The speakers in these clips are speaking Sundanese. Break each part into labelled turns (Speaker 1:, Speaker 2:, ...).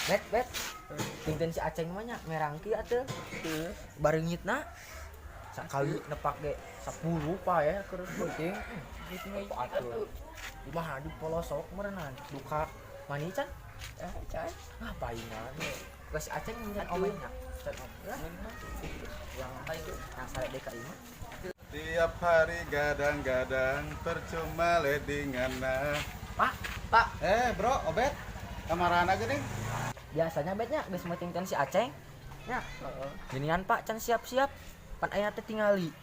Speaker 1: Bet, bet. Tingten si Aceng mah nya merangki atuh. Bareungitna sakali nepak ge 10 paeh keur penting. Atuh. Kumaha di pelosok meureunan duka mani can?
Speaker 2: Eh, can.
Speaker 1: Ngapain Geus si Aceng can omehnya. Can omeh. Yang yang sare DKI mah.
Speaker 3: Tiap hari gadang-gadang percuma ledingana.
Speaker 1: Pak, Pak.
Speaker 3: Eh bro, Obet, kamarana geuning?
Speaker 1: Biasanya betnya geus meuting si Aceng. Nya. Ginian Pak can siap-siap. Pan aya teh tingali.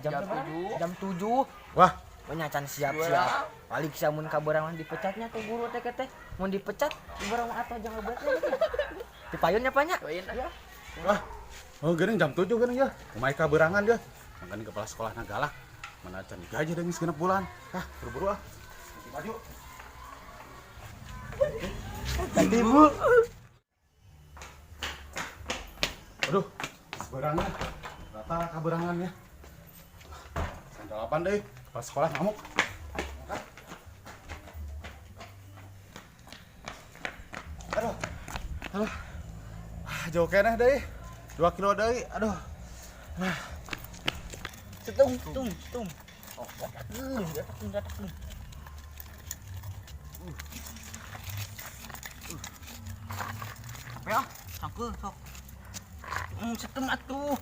Speaker 1: Jam
Speaker 2: Jam
Speaker 1: berapa?
Speaker 2: 7.
Speaker 1: Jam 7.
Speaker 3: Wah,
Speaker 1: Nya can siap-siap. Balik sia mun kabeurang dipecatnya tuh guru teh teh. Mun dipecat di barang atau jangan beutnya. Dipayun nya Pak nya?
Speaker 2: Payun.
Speaker 1: Ya.
Speaker 3: Wah. Oh geuning jam 7 geuning ya. Kumaha kaberangan dia. Makanya kepala sekolah galak. Mana can digaji deui geus 6 bulan. Ah, buru-buru ah. Ganti baju.
Speaker 1: Tadi Bu.
Speaker 3: Aduh, seberangan. Rata kaberangan ya. Jam 8 deh, kepala sekolah ngamuk. Aduh, aduh. Ah, jauh keneh deh. 2 kilo deh. Aduh.
Speaker 1: Setung, tung, tung. Oh, gatakeun, gatakeun, gatakeun. Capek ah, cangkeul sok. Setem atuh.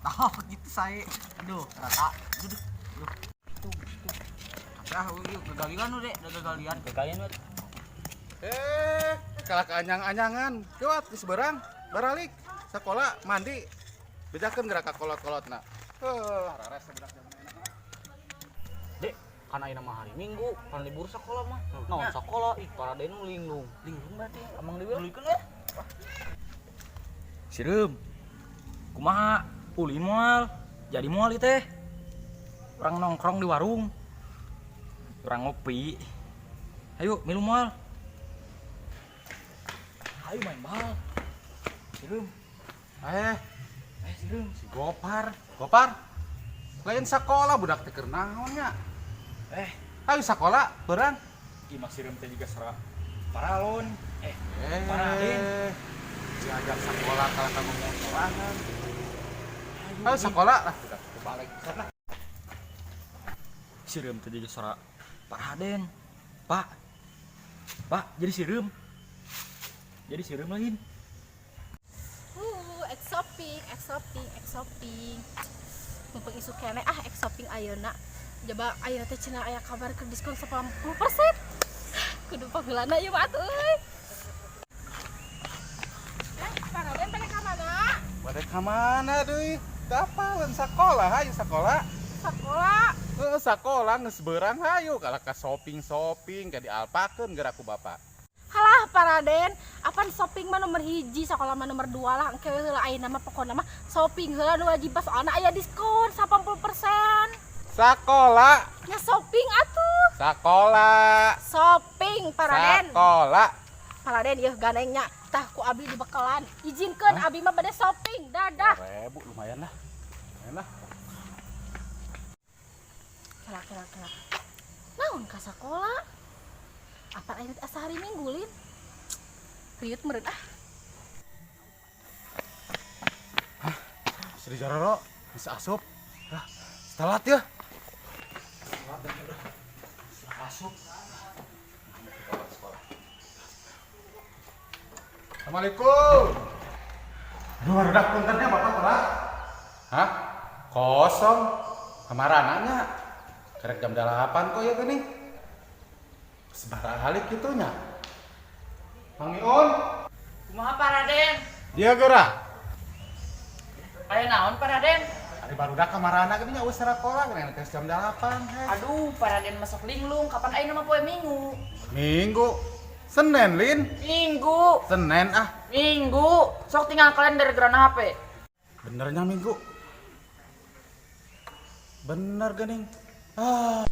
Speaker 1: Tah gitu saya. Aduh, rata. Aduh, aduh. Tuh, tuh. Capek ah, yuk gagalian lu dek, gagalian. Gagalian lu.
Speaker 3: Eh, kalah keanyang-anyangan. Kuat geus beurang, baralik. Sekolah mandi. Bejakeun gerak ka kolot-kolotna. Heuh, rares budak zaman enak mah.
Speaker 4: Dek, kan ayeuna mah hari Minggu, kan libur sekolah mah. Naon sekolah, ih paraden nu linglung.
Speaker 1: Linglung berarti amang deui.
Speaker 4: Ulikeun we. Sireum. Kumaha? Ulin moal. Jadi moal ieu teh. Urang nongkrong di warung. Urang ngopi. Ayo milu moal. Ayo main bal. Sireum.
Speaker 3: Eh,
Speaker 4: Eh sireum.
Speaker 3: si Gopar. Gopar. Lain sekolah budak teh keur naon nya?
Speaker 4: Eh,
Speaker 3: Ayo sekolah, beurang.
Speaker 4: ih mah sireum teh juga sera paralon. Eh, Paraden.
Speaker 3: Diajak sekolah kalah ka ngomong sorangan. Ayo sekolah lah, budak balik lah.
Speaker 4: Sireum teh juga sora Paraden. Pak. Pak, jadi sireum. Jadi sireum lain.
Speaker 5: Ek shopping, ek shopping, ek shopping. Mumpung isuk keneh ah ek shopping ayeuna. Coba ayeuna teh cenah aya kabar ke diskon 80%. Kudu panggeulana ieu mah atuh euy. Eh, Paraden pada ka mana?
Speaker 3: Bade ka mana deui? Teu apaleun sekolah, hayu sekolah.
Speaker 5: Sekolah.
Speaker 3: Heeh, sekolah geus beurang hayu kalah ka shopping-shopping ka dialpakeun geura ku bapak.
Speaker 5: Halah Paraden, apan shopping mah nomor hiji, sekolah mah nomor dua lah. Engke we heula ayeuna mah pokona mah shopping heula nu wajib pas soalna aya diskon 80%.
Speaker 3: Sekolah,
Speaker 5: Nya shopping atuh.
Speaker 3: sekolah,
Speaker 5: Shopping Paraden.
Speaker 3: sekolah.
Speaker 5: Paraden ieu gandengnya tah ku abi dibekalan. Izinkeun abi mah bade shopping. Dadah.
Speaker 3: Ribu lumayan lah. Lumayan lah.
Speaker 5: Kela kela kela. Naon ka sakola? Apa ayeuna teh asa hari Minggu lin? Riut meureun ah.
Speaker 3: Sri Jaroro bisa asup. Lah, telat ya. Asup. Assalamualaikum. Aduh, barudak puntennya Bapak telat. Hah? Kosong. Kamarananya. Kerek jam 8 kok ya gini. Sebarang gitu nya. Mang Ion,
Speaker 2: Kumaha Paraden?
Speaker 3: dia gerak.
Speaker 2: Aya naon Paraden?
Speaker 3: Ari barudak kamarana gini nya geus sekolah gini tes jam 8. Heh.
Speaker 2: Aduh, Paraden masuk linglung. Kapan ayeuna mah poe Minggu?
Speaker 3: Minggu. Senin, Lin.
Speaker 2: Minggu.
Speaker 3: Senin ah.
Speaker 2: Minggu. Sok tinggal kalender gerana HP.
Speaker 3: Benernya Minggu. Bener gening. Ah.